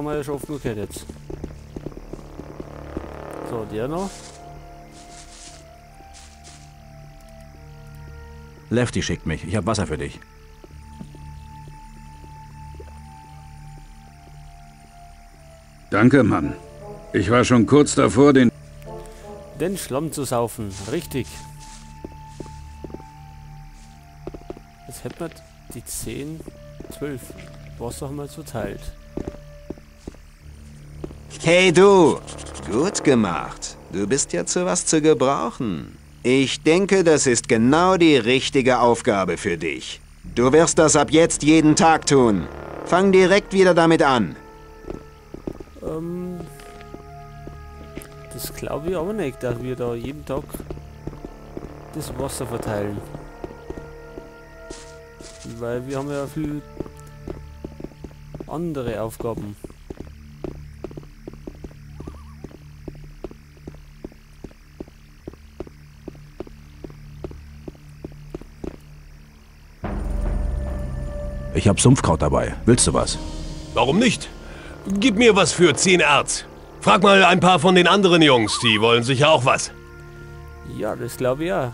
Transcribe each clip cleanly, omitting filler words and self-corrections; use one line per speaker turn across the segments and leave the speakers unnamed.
Haben wir ja schon oft genug gehört jetzt. So, der noch.
Lefty schickt mich. Ich habe Wasser für dich.
Danke, Mann. Ich war schon kurz davor, den
Schlamm zu saufen. Richtig. Jetzt hätten wir die 10, 12 Wasser haben wir jetzt verteilt.
Hey du! Gut gemacht. Du bist ja zu was zu gebrauchen. Ich denke, das ist genau die richtige Aufgabe für dich. Du wirst das ab jetzt jeden Tag tun. Fang direkt wieder damit an.
Das glaube ich aber nicht, dass wir da jeden Tag das Wasser verteilen. Weil wir haben ja viel andere Aufgaben.
Ich habe Sumpfkraut dabei. Willst du was?
Warum nicht? Gib mir was für 10 Erz. Frag mal ein paar von den anderen Jungs, die wollen sicher auch was.
Ja, das glaube ich ja.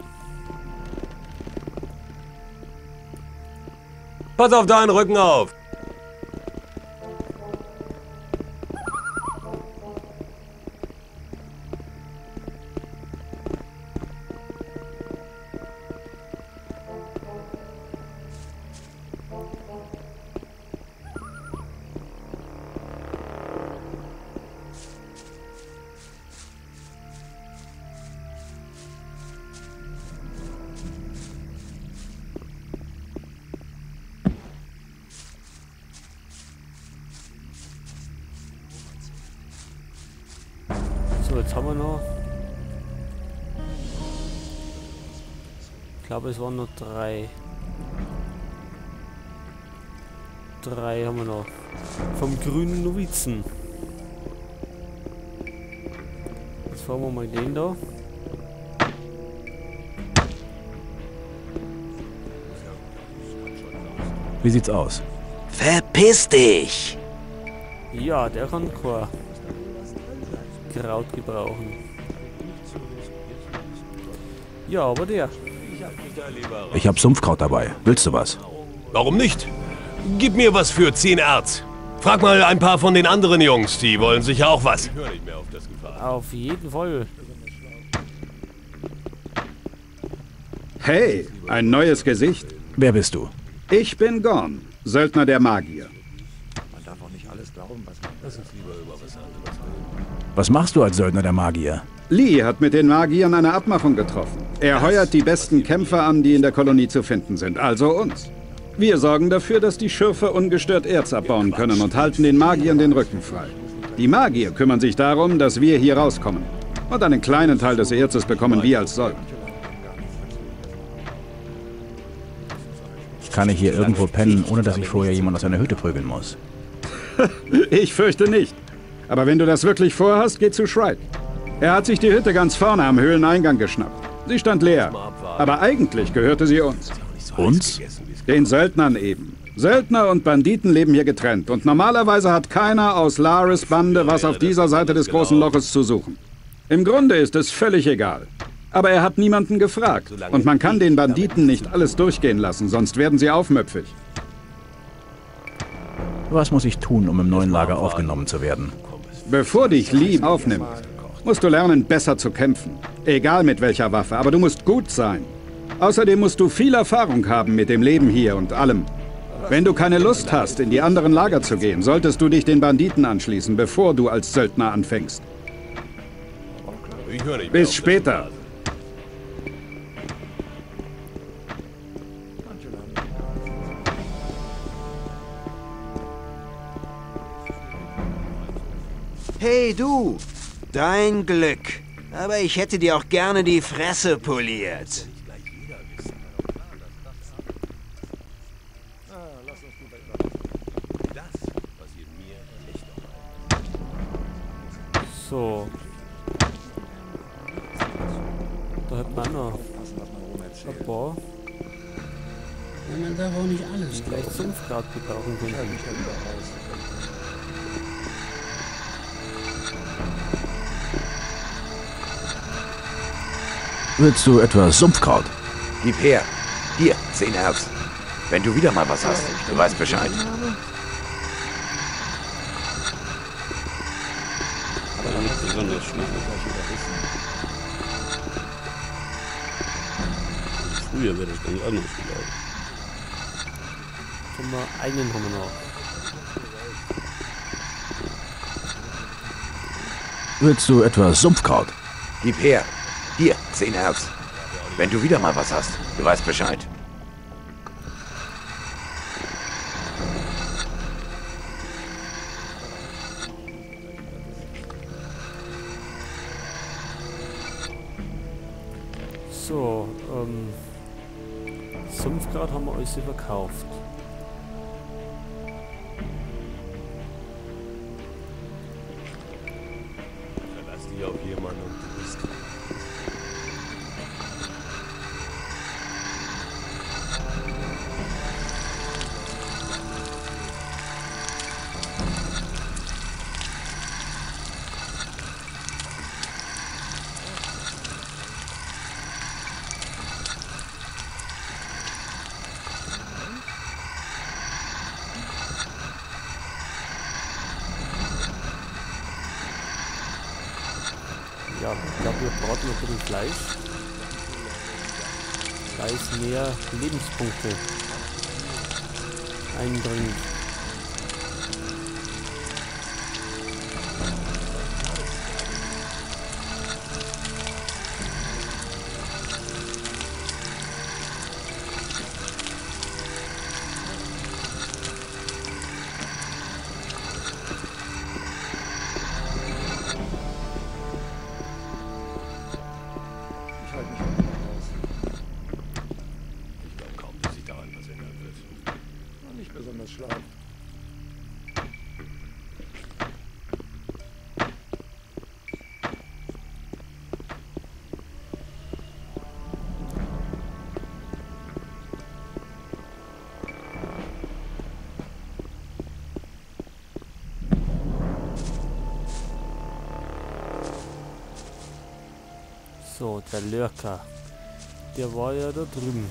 Pass auf deinen Rücken auf.
So, jetzt haben wir noch... Ich glaube, es waren noch 3. 3 haben wir noch. Vom grünen Novizen. Jetzt fahren wir mal den da.
Wie sieht's aus?
Verpiss dich!
Ja, der kann kein Kraut gebrauchen. Ja, aber der.
Ich hab Sumpfkraut dabei. Willst du was?
Warum nicht? Gib mir was für 10 Erz. Frag mal ein paar von den anderen Jungs, die wollen sicher auch was.
Auf jeden Fall.
Hey, ein neues Gesicht.
Wer bist du?
Ich bin Gorn, Söldner der Magier.
Man darf auch nicht alles glauben, was man... Lass uns lieber über was anderes reden.
Was machst du als Söldner der Magier?
Lee hat mit den Magiern eine Abmachung getroffen. Er heuert die besten Kämpfer an, die in der Kolonie zu finden sind, also uns. Wir sorgen dafür, dass die Schürfer ungestört Erz abbauen können und halten den Magiern den Rücken frei. Die Magier kümmern sich darum, dass wir hier rauskommen. Und einen kleinen Teil des Erzes bekommen wir als Sold.
Kann ich hier irgendwo pennen, ohne dass ich vorher jemand aus einer Hütte prügeln muss?
Ich fürchte nicht. Aber wenn du das wirklich vorhast, geh zu Shrike. Er hat sich die Hütte ganz vorne am Höhleneingang geschnappt. Sie stand leer. Aber eigentlich gehörte sie uns.
Uns?
Den Söldnern eben. Söldner und Banditen leben hier getrennt. Und normalerweise hat keiner aus Lares Bande was auf dieser Seite des großen Loches zu suchen. Im Grunde ist es völlig egal. Aber er hat niemanden gefragt. Und man kann den Banditen nicht alles durchgehen lassen, sonst werden sie aufmüpfig.
Was muss ich tun, um im neuen Lager aufgenommen zu werden?
Bevor dich Lee aufnimmt, musst du lernen, besser zu kämpfen. Egal mit welcher Waffe, aber du musst gut sein. Außerdem musst du viel Erfahrung haben mit dem Leben hier und allem. Wenn du keine Lust hast, in die anderen Lager zu gehen, solltest du dich den Banditen anschließen, bevor du als Söldner anfängst. Bis später.
Hey du! Dein Glück. Aber ich hätte dir auch gerne die Fresse poliert.
So. Da hat man noch ein paar.
Man darf auch nicht alles
gleich Sumpfkraut gebrauchen können.
Willst du etwas Sumpfkraut?
Gib her. Hier, 10 Erz. Wenn du wieder mal was hast, du weißt Bescheid.
Aber nicht besonders schnell. Früher wäre das ganz anders gelaufen. Haben wir einen haben wir noch.
Willst du etwas Sumpfkraut?
Gib her. Hier, 10 Erz. Wenn du wieder mal was hast, du weißt Bescheid.
So, Sumpfkraut haben wir alles verkauft.
Verlass dich auf jemanden und du bist.
Ja, ich glaube, wir brauchen noch ein bisschen Fleisch. Da ist mehr Lebenspunkte einbringt. So, der Lurker, der war ja da drüben.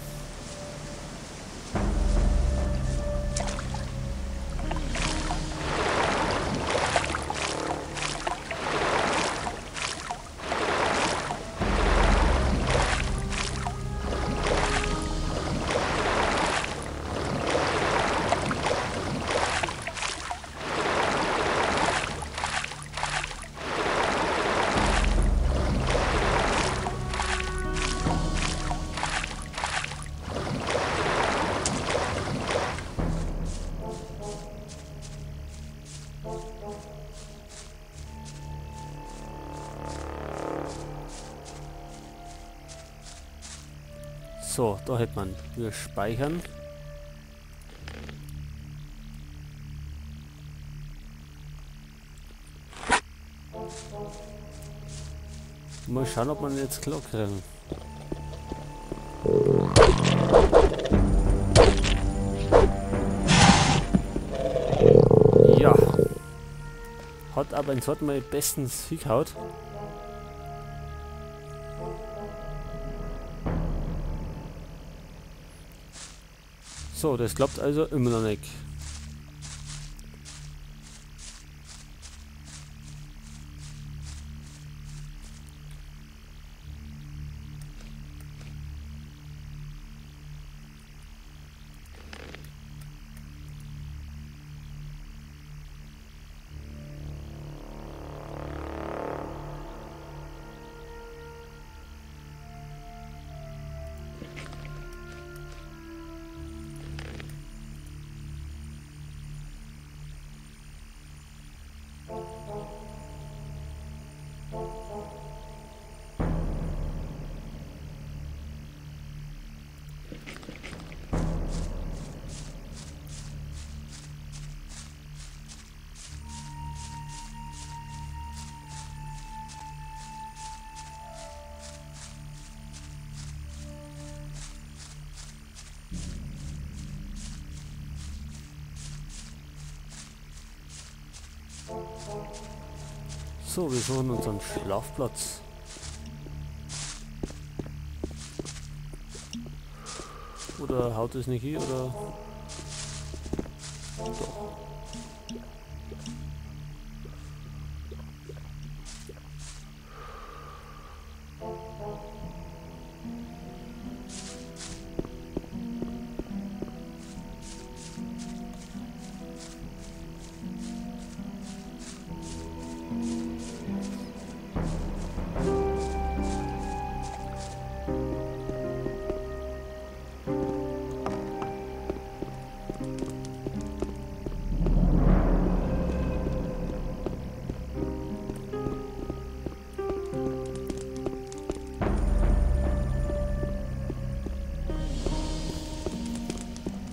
So, da hätte man. Wir speichern. Mal schauen, ob man jetzt klar kriegen. Ja. Hat aber ein zweiten Mal bestens hingehauen. So, das klappt also immer noch nicht. So, wir suchen unseren Schlafplatz. Oder haut es nicht hier, oder? Doch.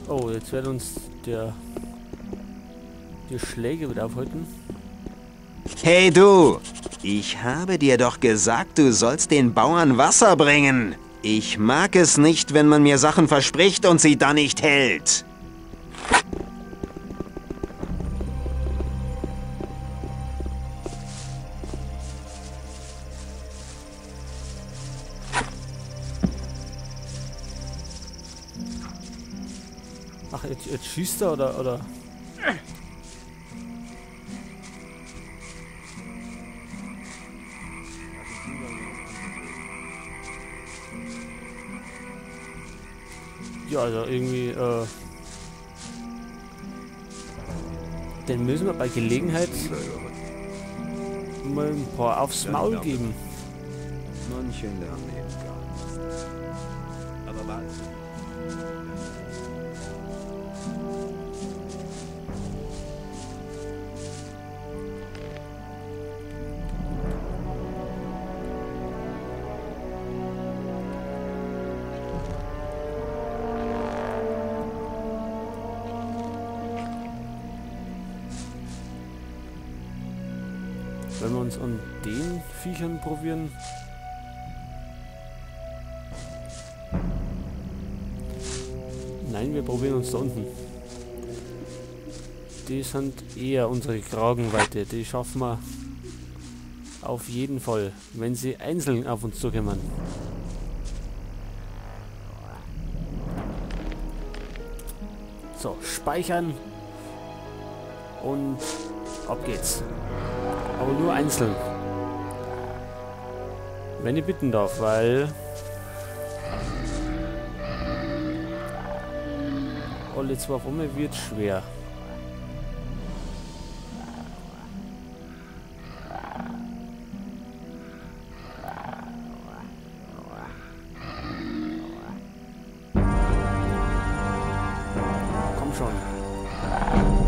Oh, jetzt werden uns die Schläge wieder aufhalten.
Hey du! Ich habe dir doch gesagt, du sollst den Bauern Wasser bringen. Ich mag es nicht, wenn man mir Sachen verspricht und sie dann nicht hält.
Ach, jetzt schießt er oder? Ja, also irgendwie, den müssen wir bei Gelegenheit mal ein paar aufs Maul geben.
Manche lernen eben gar nichts. Aber bald.
Wenn wir uns an den Viechern probieren. Nein, wir probieren uns da unten. Die sind eher unsere Kragenweite. Die schaffen wir auf jeden Fall, wenn sie einzeln auf uns zukommen. So, speichern. Und ab geht's. Aber nur einzeln. Wenn ich bitten darf, weil alle zwei auf einmal wird schwer. Komm schon.